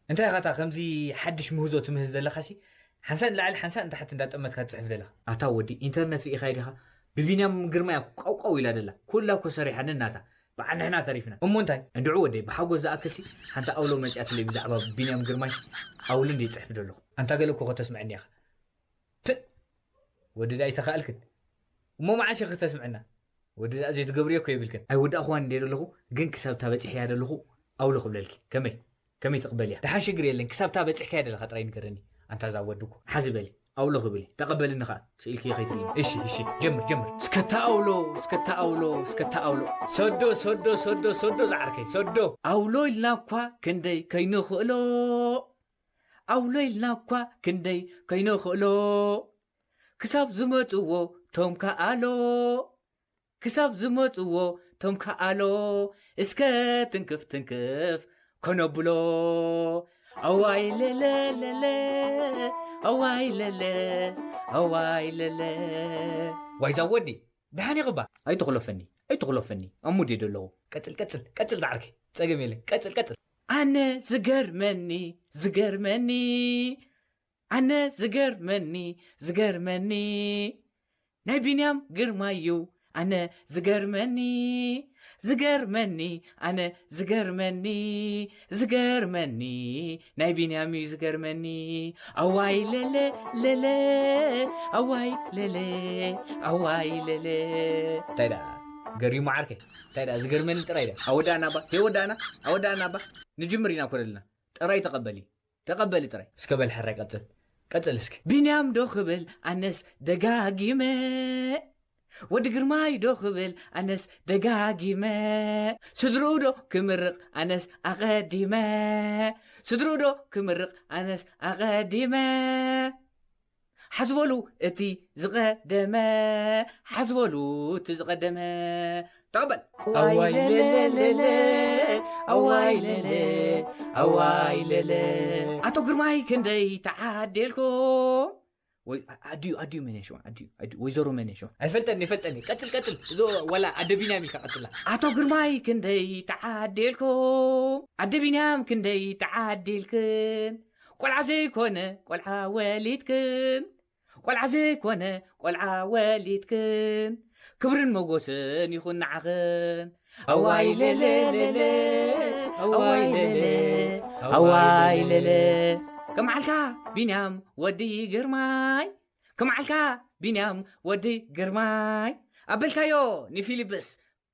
እንታይ ኢኻ እታ ከምዚ ሓድሽ ምህዞ ትምህዝ ዘለኻሲ? ሓንሳእ ንላዕሊ ሓንሳእ ንታሕቲ እንዳጠመትካ ትጽሕፍ ዘለኻ። ኣታ ወዲ፣ ኢንተርነት ርኢኻዮ ዲኻ? ብቢንያም ግርማ እያ ቃውቃው ኢላ ደላ። ኩላ እኮ ሰሪሓ ነናታ። በዓል ንሕና ተሪፍና። እሞ እንታይ? እንድዑ ወደይ፣ ብሓጎስ ዝኣክልሲ ሓንቲ ኣውሎ መጺኣትለይ ብዛዕባ ቢንያም ግርማይሲ ኣውሎ እንደ ይጽሕፍ ደለኹ። ኣንታ ገለ እኮ ከተስምዐኒ ኢኻ። ፕእ! ወዲ ዳኣ ኣይተኻእልክን። እሞ መዓስ ኢኺ ክተስምዕና? ወዲ ዳኣ ዘይትገብርዮ እኮ የብልክን። ኣይወዳእኽዋን እንደ ደለኹ፣ ግን ክሳብ እታ በጺሐያ ደለኹ ኣውሎ ክብለልኪ። ከመይ? ከመይ ትቕበልያ? ደሓን ሽግር የለን፣ ክሳብ እታ በጺሕካያ ደለኻ ጥራይ ንገረኒ። ኣንታ እዛ ወዲ እኮ። ሓዚ በሊ፣ ኣውሎ ክብል እየ። ተቐበልኒ ኸኣ፣ ስኢልክዮ ከይትርእይኒ። እሺ፣ እሺ፣ ጀምር፣ ጀምር። እስከ እታ ኣውሎ፣ እስከ እታ ኣውሎ፣ እስከ እታ ኣውሎ። ሶዶ፣ ሶዶ፣ ሶዶ፣ ሶዶ ዝዓርከይ፣ ሶዶ። ኣውሎ ኢልና እኳ ክንደይ ከይንኽእሎ፣ ኣውሎ ኢልና እኳ ክንደይ ከይንኽእሎ፣ ክሳብ ዝመጽዎ ቶም ከኣሎ፣ ክሳብ ዝመጽዎ ቶም ከኣሎ፣ እስከ ትንክፍ ትንክፍ ከነብሎ። ኣዋይ ለለ ለለ፣ ኣዋይ ለለ፣ ኣዋይ ለለ። ዋይዛ ወዲ፣ ደሓን ኢኽባ? ኣይትኹለፈኒ፣ ኣይትኹለፈኒ። ኣብ ሙድ እየ ደለኹ። ቀጽል፣ ቀጽል፣ ቀጽል ዝዓርከይ። ጸገም የለን። ቀጽል፣ ቀጽል። ኣነ ዝገርመኒ፣ ዝገርመኒ፣ ኣነ ዝገርመኒ፣ ዝገርመኒ፣ ናይ ቢንያም ግርማይ እዩ ኣነ ዝገርመኒ፣ ዝገርመኒ፣ ኣነ ዝገርመኒ፣ ዝገርመኒ፣ ናይ ቢንያም እዩ ዝገርመኒ። ኣዋይ ለለ፣ ለለ፣ ኣዋይ ለለ፣ ኣዋይ ለለ። እንታይ ደኣ ገሪሙ ዓርከይ? እንታይ ደኣ ዝገርመኒ ጥራይ ደኣ። ኣወዳእና እባ፣ ዘይወዳእና፣ ኣወዳእና እባ። ንጅምር ኢና እኮ ዘለና። ጥራይ ተቐበሊ። ተቐበሊ ጥራይ። እስከ በል ሕራይ ቀጽል። ቀጽል እስኪ። ቢንያም ዶ ክብል ኣነስ ደጋጊመ፣ ወዲ ግርማይ ዶ ክብል ኣነስ ደጋጊመ፣ ስድርኡ ዶ ክምርቕ ኣነስ ኣቐዲመ፣ ስድርኡ ዶ ክምርቕ ኣነስ ኣቐዲመ። ሓዝበሉ እቲ ዝቐደመ፣ ሓዝበሉ እቲ ዝቐደመ። ተቐበል። ኣዋይ ለለለለ፣ ኣዋይ ለለ፣ ኣዋይ ለለ። ኣቶ ግርማይ ክንደይ ተዓዴልኩም። ወይ ኣድዩ፣ ኣድዩ መን እያ ሽማ? ኣድዩ፣ ኣድዩ፣ ወይዘሮ መን እያ ሽማ? ኣይፈልጠኒ፣ ይፈልጠኒ። ቀጽል፣ ቀጽል። እዞ ዋላ ኣደ ቢንያም ኢልካ ቀጽላ። ኣቶ ግርማይ ክንደይ ተዓዴልኩም። ኣደ ቢንያም ክንደይ ተዓዴልክን። ቆልዓ ዘይኮነ ቆልዓ ወሊድክን። ቆልዓ ዘይኮነ ቆልዓ ወሊድክን። ክብርን መጎስን ይኹን ንዓኽን። ኣዋይ ለለለለ፣ ኣዋይ ለለ፣ ኣዋይ ለለ። ከመዓልካ ቢንያም ወዲ ግርማይ። ከመዓልካ ቢንያም ወዲ ግርማይ። ኣበልካዮ ንፊሊፕስ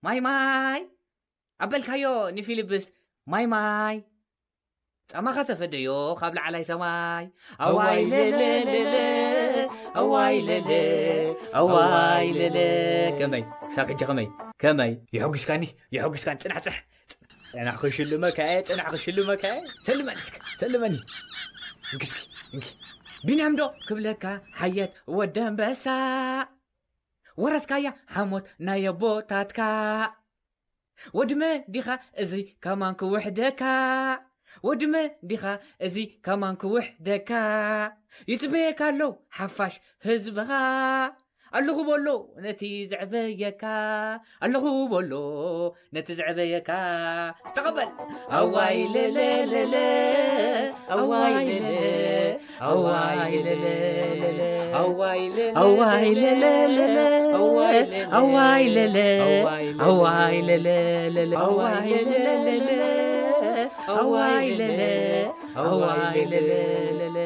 ማይ ማይ። ኣበልካዮ ንፊሊፕስ ማይ ማይ። ጻማኻ ተፈደዮ ካብ ላዕላይ ሰማይ። ኣዋይ ለለለለ፣ ኣዋይ ለለ፣ ኣዋይ ለለ። ከመይ? ክሳብ ሕጂ ከመይ? ከመይ? የሐጒስካኒ? የሐጒስካኒ? ጽናሕ፣ ጽናሕ። ጽናሕ ክሽልመካ እየ፣ ጽናሕ ክሽልመካ እየ። ሰልመኒ እስከ፣ ሰልመኒ። እንኪ እስኪ፣ እንኪ። ቢንያም ዶ ክብለካ ሓየት ወዲ ኣንበሳ። ወረስካያ ሓሞት ናይ ኣቦታትካ። ወዲ መን ዲኻ እዚ ከማን ክውሕደካ? ወዲ መን ዲኻ እዚ ከማን ክውሕደካ? ይጽበየካ ኣሎ ሓፋሽ ህዝብኻ። ኣለኹ በሎ ነቲ ዘዕበየካ። ኣለኹ በሎ ነቲ ዘዕበየካ። ተቐበል። ኣዋይ ለለለለ፣ ኣዋይ ለለ፣ ኣዋይ ለለ፣ ኣዋይ ለለ፣ ኣዋይ ለለ፣ ኣዋይ ለለ፣ ኣዋይ ለለ፣ ኣዋይ ለለ፣ ኣዋይ ለለ፣ ኣዋይ ለለ፣ ኣዋይ ለለ።